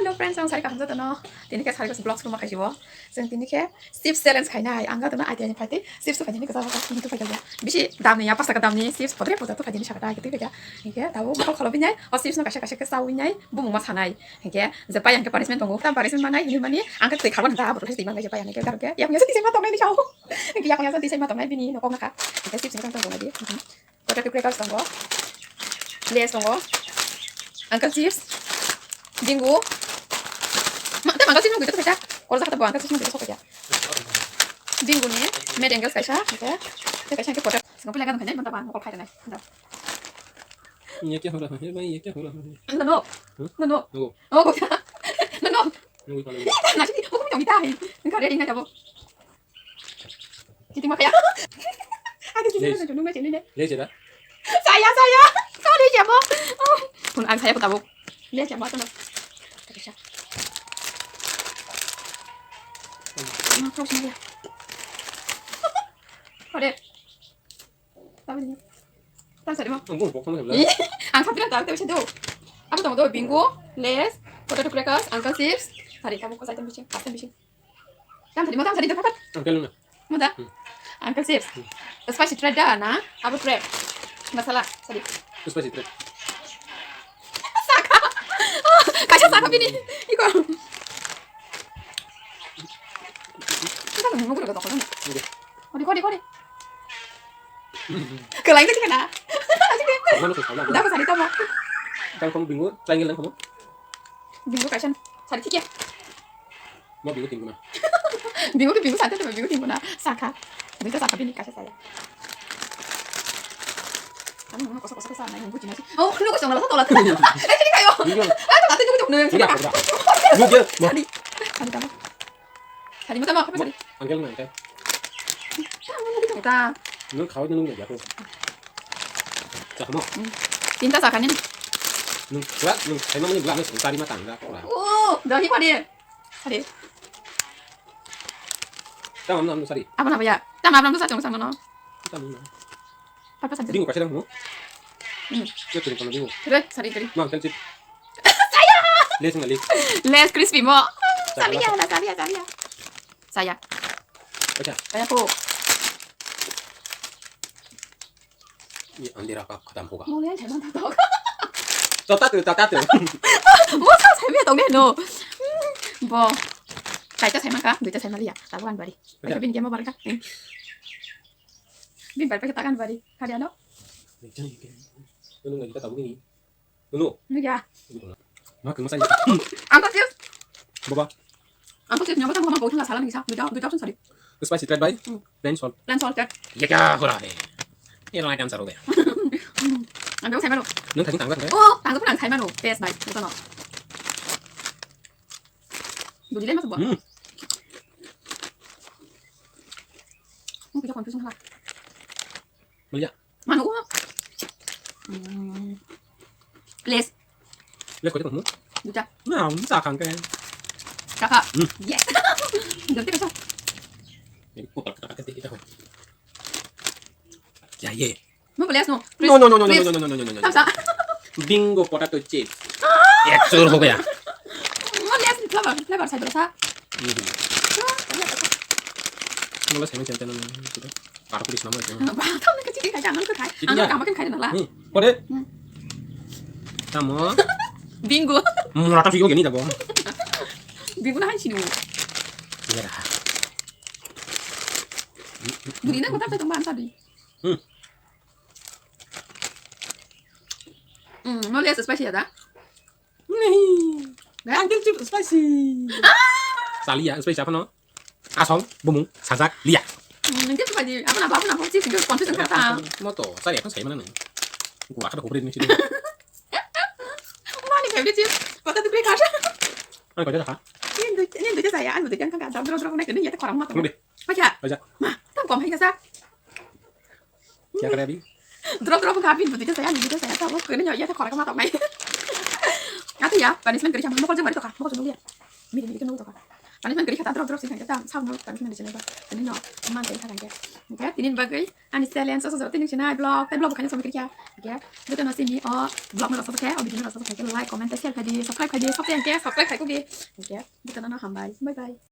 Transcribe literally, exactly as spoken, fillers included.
Hello friends, ang sari kaham jotono. Tini khe sari kaham vlogs ruma khaisibo. Chwng tini khe chips challenge khainai. Ang jotono idea ni phaitwi chips to khainani kwcharo kok tini to phaikha. Bisi damni ya, pash taka damni chips podre poja to khainani sakata khe twi phaikha. Hinkhe tabuk bokol kholo binai, o chips no kaisa kaisa khe chawi nai, bumung ma sanai. Hinkhe je pai ang khe punishment tongo, tam punishment manai hinwi mani ang khe twi kharban da, botol khe twi mangai je pai ang khe karo khe. Yang yang se twi se ma tongnai ni sao. Hinkhe yang yang se twi se ma tongnai bini no kok nakha. Hinkhe chips ni kok tongnai di. Potato crackers tongo, Lays tongo, Uncle Chips, Bingo. Ma, tei Uncle Chips no gwi tongkha, kol jakha bo Uncle Chips no gwi tongkha. Bingo ni Mad Angels kaisa, hingke, tei kaisa hingke potato. Singko pila gana khainai, manta ba mokol khainai. Ye kya ho raha hai bhai, ye kya ho raha hai? No, no. Hmm? No, no. No. Oh, no, no. No, no. No, no. Nasi, buku punya kita hai. Engkau ready ngai tabo. Kiting makaya. Ada di sana tunung macam ni deh. Lejera. Saya, saya. Saya lejera mo. Pun ang saya ko tabuk. Lejera mo tabuk. Terus ya. Kode. Tahu ni. Tahu saya mo. Ang bukan bokong sebelah. Ang sampai tahu tapi saya tu. Apa tahu tu Bingo, Lays, potato crackers, Uncle Chips. Tadi kamu kau saya tambah sih, tambah sih. Tam sari mo, tam sari, tam sari. Uncle na. Mo da? Hmm. Uncle Chips. Hmm. Spicy thread da na? Abo thread. Masala, sari. Spicy thread. Saka. Kaisa saka bini. Iko. Kita nunggu dulu, dulu. Oke. Kode, kode, kode. Kelain tadi kena. Mana tuh salah? Dah, sari tamo. Kan kamu bingung, lain lain kamu. Bingo kaisa sari thik ya. Mo bingo tingkuna. Bingo ke bingo sari tamo, bingo tingkuna. Saka. Bingo saka bini kaisa saya. Kamu mau kosong kosong sana yang bucin aja. Oh, lu kosong lah tola. Eh, sini kayo. Bingo. Ah, tuh, tuh, tuh, tuh, tuh. Bingo apa? Bingo. Sari. Sari tamo. Sari mo tamo, apa sari? Angkel na angkel. Tamo na bitong ta. Nung khawai nung ya ko. Chakmo. Tinta sakani. Nung kla nung khaima mani bla nung sari ma tangda kora. Oh, dahi pade. Sari. Tamo nam sari. Apa na baya? Tamo nam sa chong sa no. Tamo na. Apa sari? Bingo kaisa mo. Hmm. Yo tiri kono bingo. Re, sari tiri. Ma angkel chip. Saya. Les na les. Lays crispy mo. Sari ya, sari ya, sari ya. Saya. Acha. Saya po. Ye andhera ka khatam hoga. Mo le jai man ta. Tata tu, tata tu. Mo sa sai me tong ne no. Bo. Kaita sai man ka, duita sai man liya. Tabu kan bari. Acha. Acha bin dia mo bari ka. Bin bari ka ta kan bari. Kadi ano? Nung ngai kita tabu ni. Nunu. Nugya. Ma kung masai. Uncle Chips. Baba. Uncle Chips, nyamata mama kau thang salam ni sa. Duita, duita option sari. Spicy thread bhai. Hmm. Plain salt. Plain salt thread. Ye kya ho raha hai? Ye no item sir ho gaya. Ang kau sai mano. Nung thajing tangga thangga. Oh, tangga pun ang sai mano. Best bhai. Bukan no. Dudilai masuk bo. Hmm. Nung kita confusing lah. Maliya. Mano ko. Hmm. Lays. Lays ko de ko mo? Duita. Na, mo sa khang ke. Kaka. Hmm. Yes. Dam te kasa. Ini ko tak tak tak kita ko. Ya ye. Mo Lays no. No, no, no, no, no, no, no, no, no, no, no, no. Tamsa. Bingo potato chips. Ek chur ho gaya. Mo Lays flavor, flavor sai dosa. Hmm. Mo Lays hai mo chanta no. Karo puri sinamai. Ba, tamo khe chikhi khai, ano khe khai. Chikhi ano ya? Kamo khe khai na la. Hmm. Kore? Hmm. Tamo? Bingo. Mura ta figo gini dabo. Bingo na hai sinu. Iya dah. Duri na kota pe tong ban tadi. Hmm. Hmm, no le spicy ada. Nih. Uncle Chips spicy. Saliya spicy apa no? Asol, bumung, sajak, liya. Hmm, nang chips apa di? Apa napa, apa napa? Chips itu confusing kata. Moto, saya kan saya mana nih? Gua kata kubri ini sini. Mani favorite chips, kota tu kre kasha. Ani kau jaga? Ini tu, ini tu saya, anu tu jangan kan, drop drop drop naik tu ni ya tak orang mata. Kubri. Acha. Acha. Ma, tam kom hai kasa. Kya kare abhi? Drop drop ka abhi tu saya, anu tu saya, tak kau kena ya tak orang mata naik. Atu ya, punishment kari sama, mukul jeng mari toka, mukul jeng liya. Miri miri kena toka. Ani man kiri kha ta drop drop sing kha ta, sao no tang sing kha ba. Ani no man kiri kha kha. Okay, tini bagwi ani challenge so so tini sina vlog, tai vlog khaina so kiri kha. Okay, buto no sini o vlog no so kha, o video no so kha, like, comment, share khai di, subscribe khai di, subscribe khai di, subscribe khai di. Okay, buto no hambai. Bye bye.